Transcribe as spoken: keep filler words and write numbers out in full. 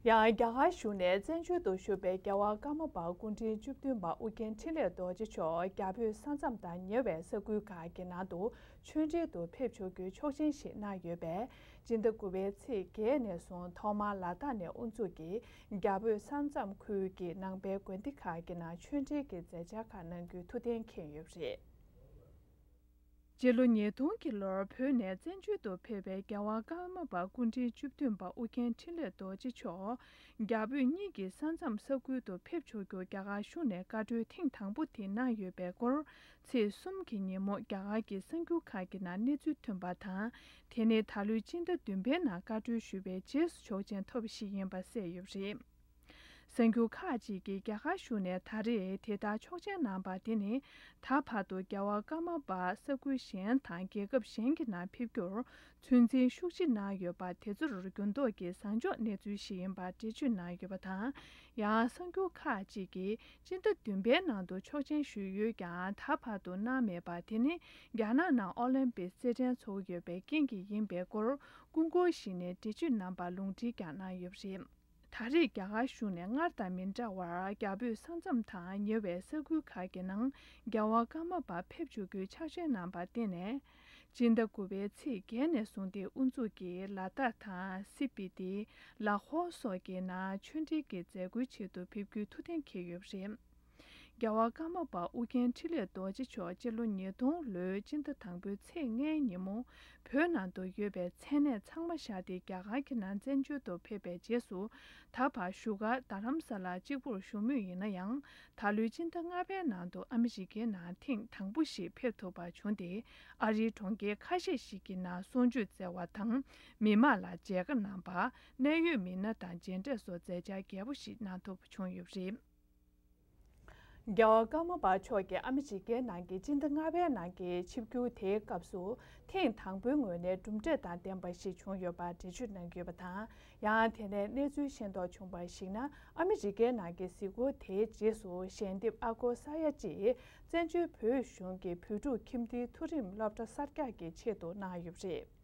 ཡང་རྒྱ་གར་གཞུང་ནས་བཙན་བྱོལ་དུ་བཞུགས་པའི་རྒྱལ་བ་ཀརྨ་པ་སྐུ་ཕྲེང་བཅུ་བདུན་པ་ཨུ་རྒྱན་འཕྲིན་ལས་རྡོ་རྗེ་མཆོག་རྒྱ་བོད་ས་མཚམས་དང་ཉེ་བའི་ས་ཁུལ་ཁག་གི་ནང་དུ་ཆོས་འབྲེལ་དུ་ཕེབས་ཆོག་རྒྱུའི་ཆོག་མཆན་ཞིག་གནང་ཡོད་པས། སྤྱི་ཟླ་དགུ་པའི་ཚེས་བརྒྱད་ནས་བཟུང་ཐོག་མར་ལ་དྭགས་ནས་དབུ་འཛུགས་ཀྱིས་རྒྱ་བོད་ས་མཚམས་ཁུལ་གྱི་ནང་པའི་དགོན་སྡེ་ཁག་གི་ནང་ཆོས་འབྲེལ་གྱི་མཛད་འཆར་ཁག་གནང་རྒྱུའི་ཐུགས་གཏན་འཁེལ་ཡོད་པ་རེད། སྤྱི་ལོ་ཉིས་སྟོང་གི་ལོར་བོད་ནས་བཙན་བྱོལ་དུ་ཕེབས་པའི་རྒྱལ་བ་ཀརྨ་པ་སྐུ་ཕྲེང་བཅུ་བདུན་པ་ཨུ་རྒྱན་འཕྲིན་ལས་རྡོ་རྗེ་མཆོག་རྒྱ་བོད་གཉིས་ཀྱི་ས་མཚམས་ས་ཁུལ་དུ་ཕེབས་ཆོག་རྒྱུ་རྒྱ་གར་གཞུང་ནས་བཀའ་འཁྲོལ་ཐེངས་དང་པོ་དེ་གནང་ཡོད་པའི་སྐོར། ཚེས་གསུམ་གྱི་ཉིན་མོ་རྒྱ་གར་གྱི་གསར་འགྱུར་ཁག་གི་ནང་གནས་ཚུལ་ཐོན་པ་དང་། དེ་ནི་ད་ལོའི་སྤྱི་ཟླ་བདུན་པའི་ནང་བཀའ་འཁྲོལ་ཞུས་པའི་རྗེས་སུ་ཆོག་མཆན་ཐོབ་པ་ཞིག་ཡིན་པ་གསལ་ཡོད་པ་རེད། གསར་འགྱུར་ཁག་ཅིག་གིས་རྒྱ་གར་གཞུང་ནས་ད་རེས་དེ་ལྟར་ཆོག་མཆན་གནང་པ་དེ་ནི་ད་བར་དུ་རྒྱལ་བ་ཀརྨ་པ་ས་ཁུལ་གཞན་དང་རྒྱལ་ཁབ་གཞན་གྱི་ནང་ཕེབས་རྒྱུར་ཚོད་འཛིན་ཤུགས་ཆེ་གནང་ཡོད་པ་དེ་ཚོར་འགྱུར་ལྡོག་གི་བཟང་ཕྱོགས་གནས་ཚུལ་ཞིག་ཡིན་པར་འགྲེལ་བརྗོད་གནང་ཡོད་པ་དང་། ཡང་གསར་འགྱུར་ཁག་ཅིག་གིས་སྤྱི་ཟླ་བདུན་པའི་ནང་དུ་ཆོག་མཆན་ཞུས་ཡོད་ཀྱང་ད་བར་དུ་གནང་མེད་པ་དེ་ནི་རྒྱ་ནག་ནང་ཨོ་ལིམ་པིག་རྩེད་འགྲན་འཚོགས་ཡོད་པའི་རྐྱེན་གྱིས་ཡིན་པའི་སྐོར་སྐུ་འཁོར་ཞིག་ནས་འགྲེལ་བརྗོད་གནང་པར་ལུང་འདྲེན་ཀྱང་གནང་ཡོད་པ་རེད། ད་རེས་རྒྱ་གར་གཞུང་ནས་སྔར་དང་མི་འདྲ་བར་རྒྱ་བོད་ས་མཚམས་དང་ཉེ་བའི་ས་ཁུལ་ཁག་གི་ནང་རྒྱལ་བ་ཀརྨ་པ་ཕེབས་ཆོག་རྒྱུའི་ཆོག་མཆན་གནང་པར་བརྟེན་ནས། སྤྱི་ཟླ་དགུ་པའི་ཚེས་བརྒྱད་ནས་བཟུང་སྟེ་དབུ་འཛུགས་ཀྱིས་ལ་དྭགས་དང་སི་པི་ཏི། ལ་ཧོར་སོགས་ཀྱི་ནང་ཆོས་འབྲེལ་གྱི་མཛད་སྒོའི་ཆེད་དུ་ཕེབས་རྒྱུའི་ཐུགས་གཏན་འཁེལ་ཡོད་པ་རེད། རྒྱལ་བ་ཀརྨ་པ་ཨུ་རྒྱན་འཕྲིན་ལས་རྡོ་རྗེ་མཆོག་སྤྱི་ལོ་ཉིས་སྟོང་ལོའི་སྤྱི་ཟླ་དང་པོའི་ཚེས་ལྔའི་ཉིན་མོ། བོད་ནང་དུ་ཡོད་པའི་མཚན་གནས་ཚང་མ་བཞག་སྟེ་རྒྱ་གར་གྱི་ནང་བཙན་བྱོལ་དུ་ཕེབས་པའི་རྗེས་སུ། ད་བར་བཞུགས་སྒར་རྡ་རམ་ས་ལ་གཅིག་པུར་བཞུགས་མུས་ཡིན་ན་ཡང་། ད་ལོའི་སྤྱི་ཟླ་ལྔ་པའི་ནང་དུ་ཨ་མི་རི་ཀའི་ནང་ཐེངས་དང་པོ་ཞིག་ཕེབས་ཐུབ་པ་བྱུང་སྟེ། ཨ་རིའི་གྲོང་ཁྱེར་ཁ་ཤས་ཤིག་གི་ནང་གསུང་ཆོས་སྩལ་བ་དང་། མི་མང་ལ་མཇལ་ཁ་གནང་པ། གནད་ཡོད་མི་སྣ་དང་མཇལ་འཕྲད་སོགས་མཛད་འཆར་རྒྱས་པོ་ཞིག་གནང་ཐུབ་པ་བྱུང་ཡོད་པ་རེད། རྒྱལ་བ་ཀརྨ་པ་མཆོག་གིས་ཨ་མི་རི་ཀའི་ནང་གི་སྤྱི་ཟླ་ལྔ་པའི་ནང་གི་ཆིབས་བསྒྱུར་དེའི་སྐབས་སུ། ཐེངས་དང་པོའི་ངོས་ནས་གྲུབ་འབྲས་དང་ལྡན་པ་ཞིག་བྱུང་ཡོད་པར་འགྲེལ་བརྗོད་གནང་གི་ཡོད་པ་དང་། ཡང་དེ་ནས་གནས་ཚུལ་ཤེས་རྟོགས་བྱུང་བར་གཞིགས་ན། ཨ་མི་རི་ཀའི་ནང་གི་གཟིགས་སྐོར་དེའི་རྗེས་སུ་ཞལ་འདེབས་ཨ་སྒོར་ས་ཡ་གཅིག་བཙན་བྱོལ་བོད་གཞུང་གི་བོད་ཕྲུག་ཁྱིམ་སྡེའི་མཐོ་རིམ་སློབ་གྲྭ་གསར་རྒྱག་གི་ཆེད་དུ་གནང་ཡོད་པ་རེད།